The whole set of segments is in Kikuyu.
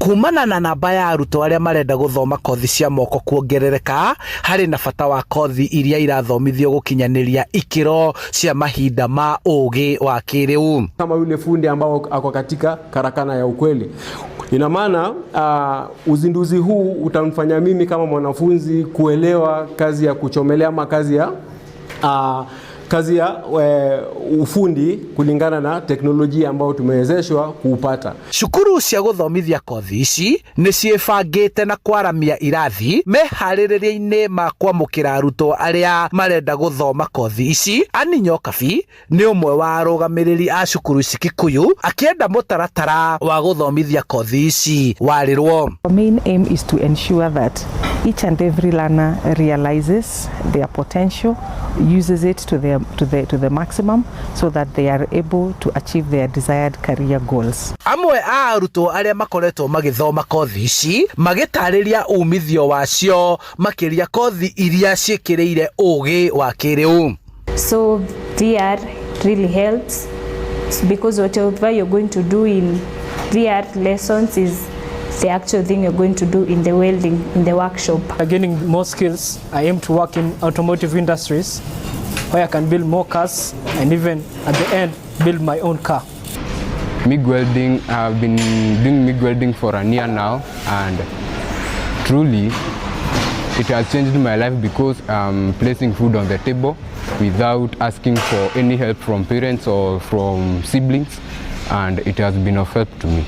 Kumana na namba ya arutwo arĩa marenda gũthoma kothi cia moko kuongerereka, harĩ na bata wa kothi iria irathomithio gũkinyanĩria ikĩro cia mahinda ma ũũgĩ wa kĩrĩu. Kama yule fundi ambao ako katika karakana ya ukweli. Ina maana uzinduzi huu utamfanya mimi kama mwanafunzi kuelewa kazi ya kuchomelea ama kazi ya ufundi kulingana na teknolojia ambayo tumewezeshwa kuupata. Cukuru cia gũthomithia kothi ici nĩ ciĩbangĩte na kwaramia irathi meharĩrĩria-inĩ ma kwamũkĩra arutwo arĩa marenda gũthoma kothi ici. Annie Nyokabi nĩ ũmwe wa arũgamĩrĩri a cukuru ici Kikuyu, akĩenda mũtaratara wa gũthomithia kothi ici warĩrwo. Our main aim is to ensure that each and every learner realizes their potential, uses it to the maximum so that they are able to achieve their desired career goals. Amwe a arutwo arĩa makoretwo magĩthoma kothi ici magĩtarĩria umithio wacio, makĩria kothi iria ciĩkĩrĩire ũũgĩ wa kĩrĩu. So VR really helps because whatever you're going to do in VR lessons is the actual thing you're going to do in the welding, in the workshop. Gaining more skills, I aim to work in automotive industries where I can build more cars and even at the end build my own car. MIG welding, I've been doing MIG welding for a year now, and truly it has changed my life because I'm placing food on the table without asking for any help from parents or from siblings, and it has been of help to me.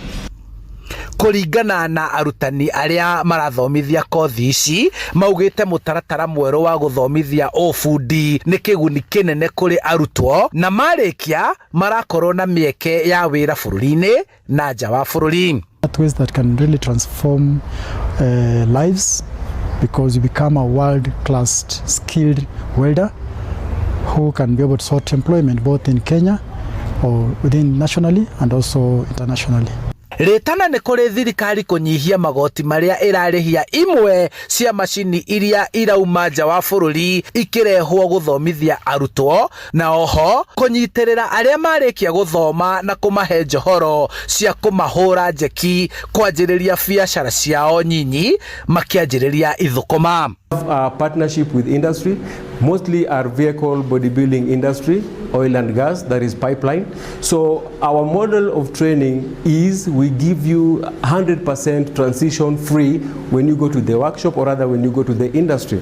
Kũringana na arutani arĩa marathomithia kothi ici, maugĩte mũtaratara mwerũ wa gũthomithia ũbundi nĩ kĩguni kĩnene kũrĩ arutwo, na marĩkia marakorwo na mĩeke ya wĩra bũrũri-inĩ na nja wa bũrũri. Pathways that can really transform lives because you become a world-class skilled welder who can be able to sort employment both in Kenya or within nationally and also internationally. Rĩtana nĩ kũrĩ thirikari kũnyihia magoti marĩa ĩrarĩhia imwe cia macini iria irauma nja wa bũrũri ikĩrehwo gũthomithia arutwo, na oho kũnyitĩrĩra arĩa marĩkia gũthoma na kũmahe njohoro cia kũmahũra njeki kwanjĩrĩria biacara ciao nyinyi makĩanjĩrĩria ithũkũma. A partnership with industry, mostly our vehicle bodybuilding industry, oil and gas, that is pipeline. So our model of training is we give you 100% transition free when you go to the workshop or rather when you go to the industry.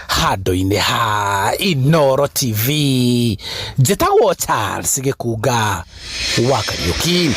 Handũ-inĩ ha Inoro TV, njĩtagwo Charles Gĩkunga wa Kariũki.